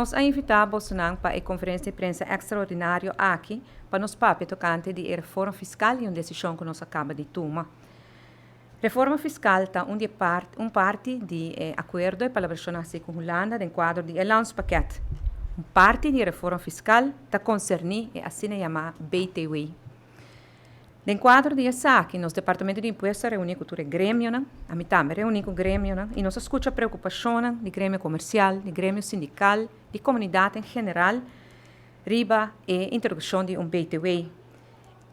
Nos a invitá bosonan pa e konferensia di prensa ekstraordinario aki pa nos papia tokante di e reforma fiskal i un desishon ku nos a kaba di tuma. Reforma fiskal ta un di e part un parti di e akuerdo e palabrashon hasi ku Hulanda den kuadro di e Landspakket. Un parti di e reforma fiskal ta konserní e asina yamá BTW. Den kuadro di esaki, nos Departamento di Impuesto a reuní ku tur e gremionan, ami tambe a reuní ku gremionan, i nos a skucha preokupashonnan di gremio komersial, di gremio sindikal, di komunidat en general riba e introdukshon di un BTW.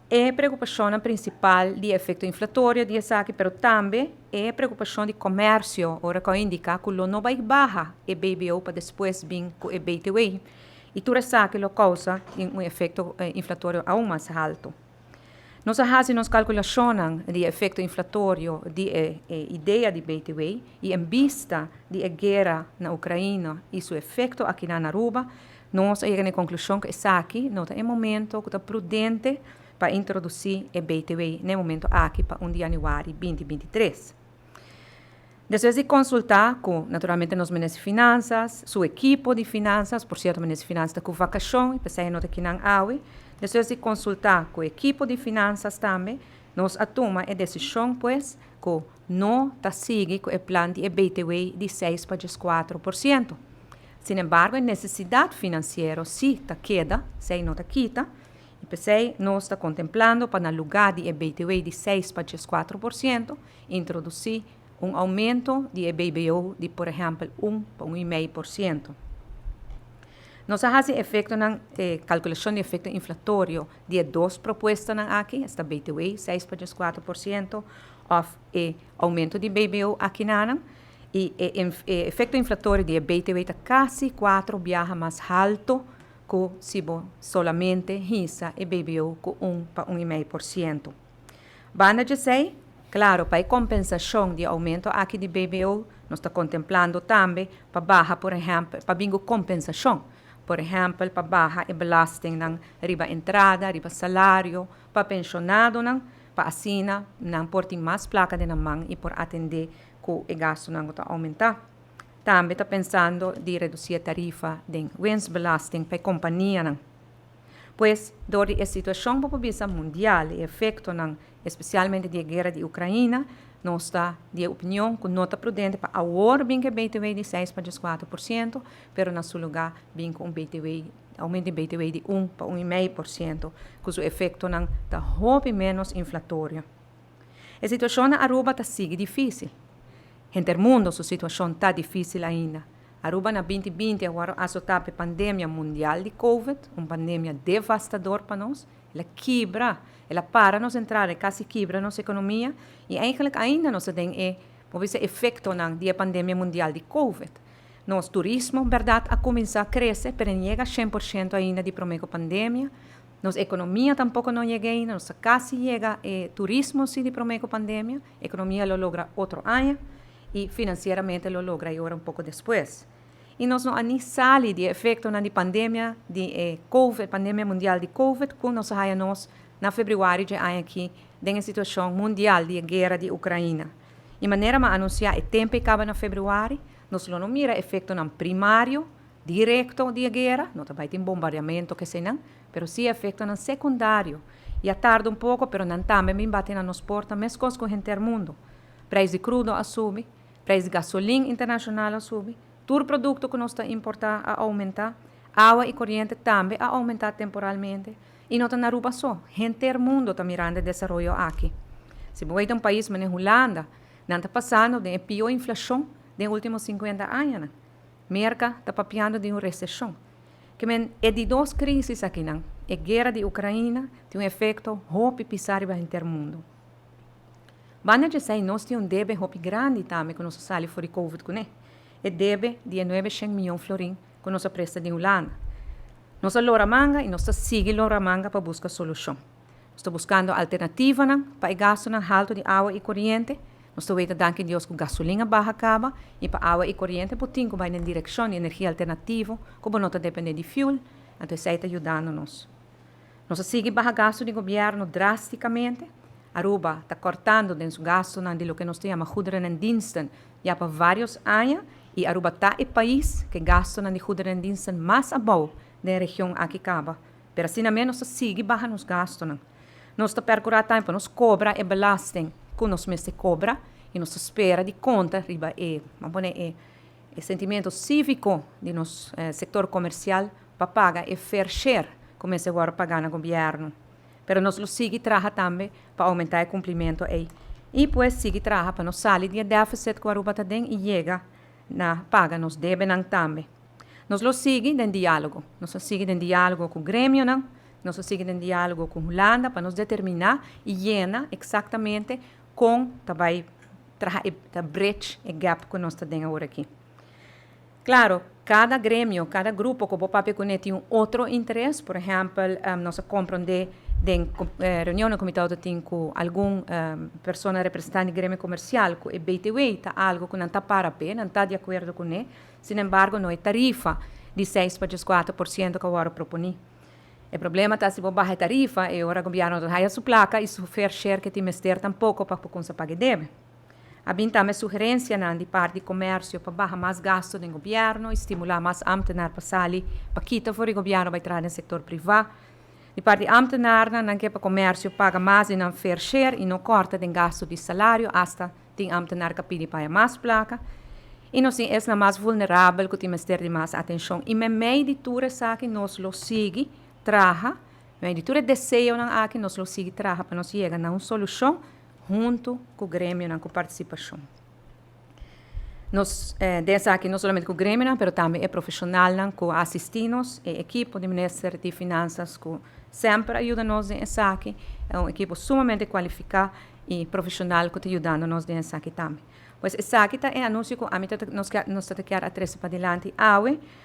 E preokupashonnan prinsipal di e efekto inflatorio di esaki, pero tambe e preokupashon di komersio ora ku a indiká ku lo no bai baha e BBO pa despues bin ku e BTW. I tur esaki lo kousa tin un efekto inflatorio aun mas haltu. Nos a hasi nos kalkulashonnan di e efekto inflatorio di e idea di BTW i en bista di e guera na Ukraina i su efekto akinan na Aruba, nos a yega na e konklushon ku esaki no ta e momento ku ta prudente pa introdusí e BTW na e momento aki pa 1 di yanüari 2023. Despues di konsultá ku naturalmente nos Minister di Finansas, su ekipo di finansas, por sierto Minister di Finansas ta ku vakashon i p'esei e no ta kinan awe, despues di konsultá ku ekipo di finansas tambe, nos a tuma e desishon pues ku no ta sigui ku e plan di e BTW di 6,4%. Sinembargo e nesesidat finansiero si ta keda, esei no ta kita, i p'esei nos ta kontemplando pa na lugá di e BTW di 6,4%, Introdusí un oumento di e BBO di por ehèmpel un pa un i mei por siento. Nos a hasi efektonan e kalkulashon di efekto inflatorio di e dos propuestanan aki, esta BTW 6,4% òf e oumento di BBO akinanan, i e e efekto inflatorio di e BTW ta kasi kuatro biaha mas halto ku si bo solamente hisa e BBO ku un pa un i mei por siento. Banda djesei, klaro pa e kompensashon di e oumento aki di BBO, nos ta kontemplando tambe pa baha por ehèmpel, pa bin ku kompensashon, por ehèmpel pa baha e belastingnan riba entrada, riba salario, pa penshonadonan, pa asina nan por tin mas plaka den nan man i por atendé ku e gastunan ku ta oumentá. Tambe ta pensando di redusí e tarifa den winstbelasting pa e kompanianan. Pues, dor di e situashon bo por bisa mundial, e efektonan, espesialmente di e guera di Ukraina, nos ta di e opinion ku no ta prudente pa awor bin ku e btw di 6,4%, pero na su lugá bin ku un btw, oumento di btw di un pa un i mei por siento, ku su efektonan ta hopi ménos inflatorio. E situashon na Aruba ta sigui difísil. Henter mundo su situashon ta difísil ainda. Aruba na 2020 a wòrdu asotá pa e pandemia mundial di Covid, un pandemia devastador pa nos. El a kibra, el a para nos entrada, e kasi kibra nos ekonomia i eigentlik ainda nos ta den e, bo bisa, efektonan di e pandemia mundial di Covid. Nos turismo, bèrdat, a kuminsá krese, pero e no yega 100% ainda di promé ku pandemia. Nos ekonomia tampoko no yega ainda, nos ta kasi yega e turismo si di promé ku pandemia, ekonomia lo logra otro aña. I finansieramente lo logra e ora un poko despues. I nos no a ni sali di e efektonan di pandemia di e covid, pandemia mundial di covid, ku nos a haya nos na febrüari dje aña aki den e situashon mundial di e guera di Ukraina. I manera m'a anunsiá e tempu ei kaba na febrüari, nos lo no mira efektonan primario, direkto di e guera, no ta bai tin bombardiamentu keseinan, pero si efektonan sekundario. I a tarda un poko, pero nan tambe bin bati na nos porta meskos ku henter mundu. Prijs di krudo a subi, prijs di gasolin internashonal a subi, tur produkto ku nos ta importá a oumentá, awa i koriente tambe a oumentá temporalmente. I no ta na Aruba so, henter mundo ta mirando e desaroyo aki. Si bo wei ta un pais manera Hulanda, nan ta pasando den e pió inflashon den último 50 añanan. Merka ta papiando di un reseshon. Ke men e di dos krísis akinan, e guera di Ukraina, tin un efekto hopi pisá riba henter mundo. Banda djesei nos tin un debe hopi grandi tambe ku nos a sali for di covid kuné, e debe di e 900 mion florin ku nos a presta di Hulanda. Nos a lora manga i nos ta sigui lora manga pa buska solushon. Nos ta buskando alternativanan pa e gastunan haltu di awa i koriente. Nos ta weta danki Dios ku gasolin a baha kaba i pa awa i koriente bo tin ku bai den direkshon di energia alternativo ku bo no ta dependé di fuel, anto esei ta yudando nos. Nos a sigui baha gastu di gobièrnu drástikamente. Aruba ta kòrtando den su gastunan di loke nos ta yama goederen en diensten ya pa vários aña Y Aruba ta e pais cu gastonan di goederen en diensten mas abou den region aki caba. Pero asina mes nos ta sigui baha nos gastonan. Nos ta percura tambe pa nos cobra e belasting cu nos mester cobra y nos ta spera di conta riba e, ban pone e sentimento civico di nos sector comercial pa paga e fair share cu mester wordo paga na gobierno. Pero nos lo sigui traha tambe pa aumenta e cumplimento ey. Y pues sigui traha pa nos sali di e deficit cu Aruba ta den y yega na paga nos debenan tambe. Nos lo sigui den dialogo. Nos lo sigui den dialogo cu gremionan, nos lo sigui den dialogo cu Hulanda pa nos determina y yena exactamente con ta bay traha e ta bridge e gap cu nos ta den awor aki. Claro, cada gremio, cada grupo cu bo papia cune tin un otro interes. Por ehempel, nos a comprende den reunion cu mi tin cu algun persona representante di gremio comercial cu e BTW ta algo cu nan ta para pe, nan ta di acuerdo cune. Sin embargo, no e tarifa di 6 pa 4% cu awor a proponi. E problema ta si bo baha e tarifa y ora gobierno ta haya su placa y su fair share cu tin mester tampoco pa cuminsa paga debe. A bin tambe sugerencianan di parti di comercio pa baha mas gasto den gobierno y stimula mas ambtenaar pa sali pa kita for di gobierno bay traha den sector priva. Di parti ambtenaarnan, nan kier pa comercio paga mas di nan fair share y no corta den gasto di salario, hasta tin ambtenaar cu a pidi pa haya mas placa. Y nos tin esnan mas vulnerabel cu tin mester di mas atencion. Y memey di tur esaki nos lo sigui traha, memey di tur e deseonan aki nos lo sigui traha pa nos yega na un solucion hunto cu gremionan cu participacion. Nos den esaki no solamente cu gremionan pero tambe e profesionalnan cu a asisti nos, e ekipo di Minister di Finanzas cu semper a yuda nos den esaki, e un ekipo sumamente cualifica y profesional cu ta yudando nos den esaki tambe. Pues esaki ta e anuncio cu ami ta nos ta kier a trece padilanti awe.